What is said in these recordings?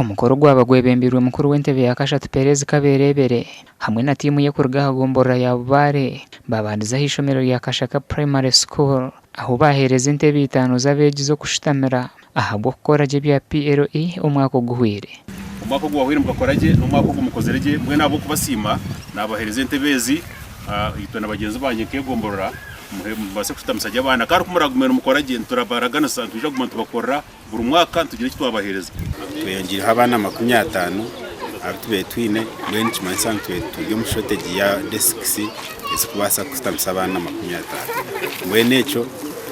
Omukoro gwaba gwebembeirwe mukuru w'entebe ya kashatu Perez Kaberebere hamwe na tiimu ye kuruga aha gomborora ya Bubare babandize aha ishomero rya Kashaka Primary School ahu baheereza entebe itaano z'abeegi z'okushutamira ahabw'okukora gye ebya PLE omwaka oguhweire. Omwaka ogu wahweire mukakora gye n'omwaka ogu mukozire gye mbwenu ahabw'okubasiima nabaheereza entebe ezi itwe na bagyenzi bangye nk'egomborora mubaase kushutamisa gye abaana kandi ku muragume nimukora gye nitubaraganisa nitwija kuguma nitubakorera buri mwaka nitugira eki twabaheereza. Tweyongiireho abaana 50 abu tubaire twine mbwenu nikimanyisa ngu tubaire turi omu shortage ya desks ezikubaasa kushutamisa abaana 50. Mbwenu ekyo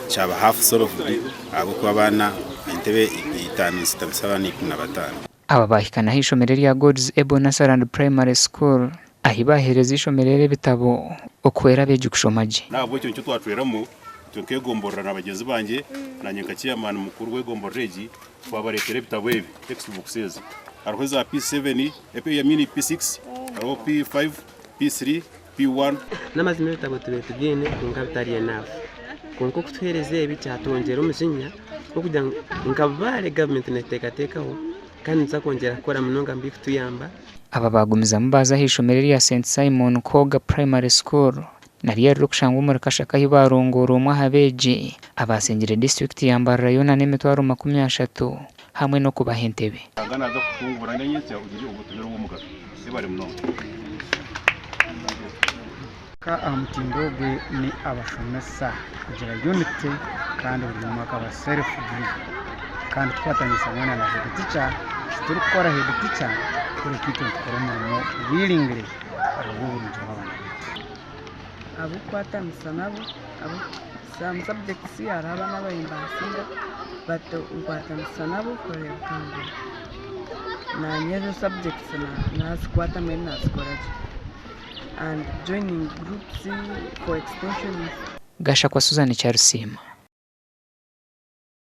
kyaba half solved ahabw'okuba abaana entebe itaano nizishutamisa abaana 15. Aba baahika n'aha ishomero erya God's Able Nursery and Primary School ahi baaheereza eishomero eri ebitabo okuhwera abeegi kushoma gye. N'ahabw'ekyo nikyo twacweramu itwe nk'egomborora na bagyenzi bangye, naanye nka chairman mukuru w'egomborora egi, twabareetera ebitabo ebi, textbooks ezi. Hariho eza P7, I mean P6, hariho P5, P3, P1. N'amazima ebitabo tubaire tubiine kwonka bitari enough. Kwonka okutuheereza ebi kyatwongyera omujinya gw'okugira ngu nka Bbaale gavumenti netuteekateekaho kandi nituza kwongyera kukora munonga mbi kutuyamba. Aba baagumizamu baaza aha ishomero erya St Simon Koga Primary School naryo eririkushangwa omuri Kashaka ahi baarongoora omwe aha beegi abaasingire disiturikiti ya Mbarara yoona n'emitwaro 30 hamwe n'okubaha entebe. Ruhanga naaza kukutunguura nyentsya ogire obutubire obw'omugabe. Yebare munonga. Ka aha mutindo ogwe ni abashomesa kugira unity kandi buri omwe akaba self driven kandi tukwatanisa mwena na head teacher titurikukora head teacher kureka itwe nitukora omurimo willingly ahabw'oburungi bw'abaana baitu. Ab'okukwatanisa nabo some subjects hariho abaana abayi mbasinga but nkwatanisa nabo kureebeka ngu nanye ezo subjects nazikwata mbwenu nazikora gye and joining groups for extensions. Gashakwa Susan Kyarusiima.